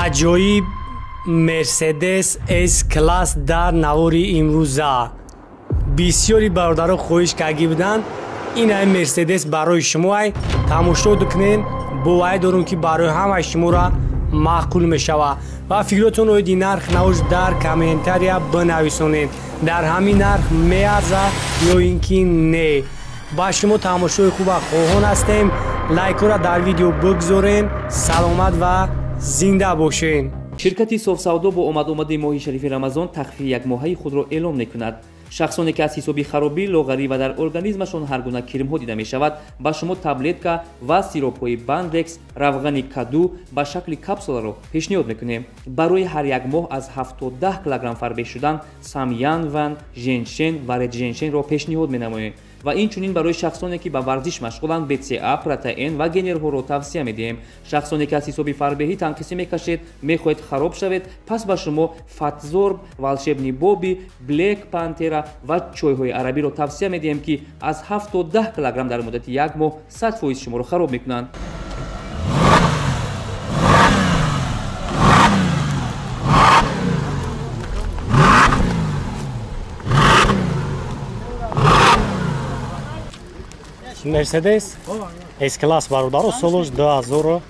Аҷоиб Мерседес С-класс дар навори имрӯза. Бисёри бародаро хоҳиш кардагӣ буданд, ин ай Мерседес барои шумо ай тамошо дукунен, боварӣ дорум ки барои ҳамаи шуморо маъқул мешавад. Ва фикротон оиди нарх навош дар комментария бинависонед. Дар ҳамин нарх меарзад ё ин ки не. Ба шумо тамошои хуба хоҳон ҳастем. Лайкҳоро дар видео бигзорен. Саломат ва зинда бошен. Ширкати Софсавдо бо омад-омади моҳи шарифи Рамазон тахфифи якмоҳаи худро эълон мекунад. Шахсоне ки аз ҳисоби харобӣ, лоғарӣ ва дар организмашон ҳар гуна кирмҳо дида мешавад, ба шумо таблетка ва сиропҳои Бандекс, равғани каду ба шакли капсуларо пешниҳод мекунем. Барои ҳар як моҳ аз 7 то 10 килограмм фарбеҳ шудан Самянван, Женшен ва Редженшенро пешниҳод менамоем. Ва инчунин барои шахсоне ки ба варзиш машғуланд, БЦА, протеин ва генерҳоро тавсия медиҳем. Шахсоне ки аз ҳисоби фарбеҳӣ танқисӣ мекашед, мехоҳед хароб шавед, пас ба шумо Фатзорб, Волшебный Боби, Блек Пантера ва чойҳои арабиро тавсия медиҳем, ки аз 7 то 10 килограмм дар муддати як моҳ 100% шуморо хароб мекунанд. Мерседес С-класс бародаро солуш 2007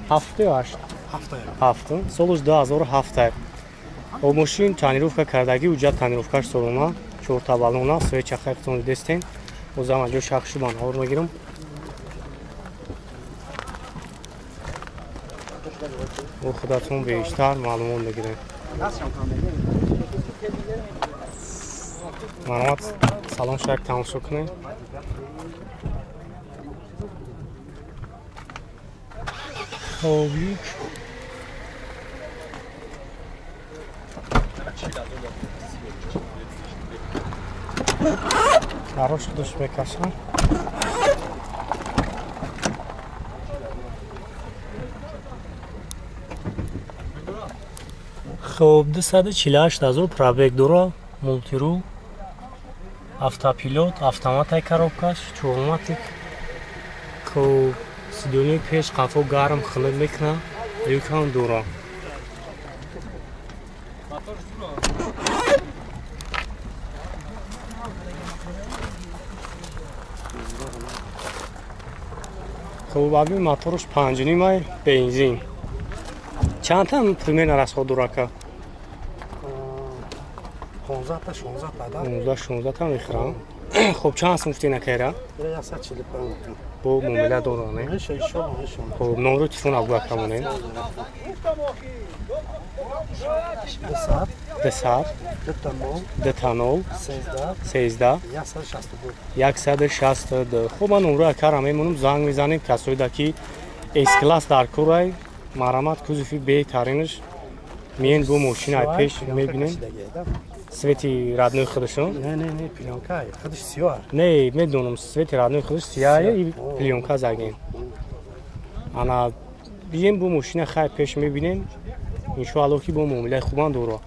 8 7 солуш 2007. О мошин тонировка кардагӣ, уҷа тонировкаш солона, чорта баллона, свеча чахайқтон дидестен. Озам аҷо шах шудан ор мегирам. О худатон бештар маълумот мегирем. Маълумот салон шак тамошо кунем. Хоб, Хорош худаш мекашам. Хоб, 248 000 пробег дора, мултирул, автопилот, автоматай коробкаш, чорматик. Хоб, сидони пеш қафо гарм хунук мекунад, люкам дора. Хоб, аби моторш 5.5 ай бензин. Чанд там примерно расход дурака? 15 та 16 та да? 15-16 та мехӯрам. Хоб, чанд сум гуфтӣ накайра? 145. Бо муомила дора, не? Хоб, номро телефон абгӯ акамонем. 200 2 0 13 162. Хоб, ман номро акара мемонам, занг мезанем касоида ки С-класс дар корай, марамат кузови беҳтаринаш миен бо мошина пеш мебинем. Цвети родной худашон? Не, не, не, плёнка, худаш сиёҳ. Не, медонам, цвети родной худаш сиёҳ и плёнка загем. Ана бием бо мошина хай пеш мебинем. Иншоалло ки бо муомилаи хубам дора.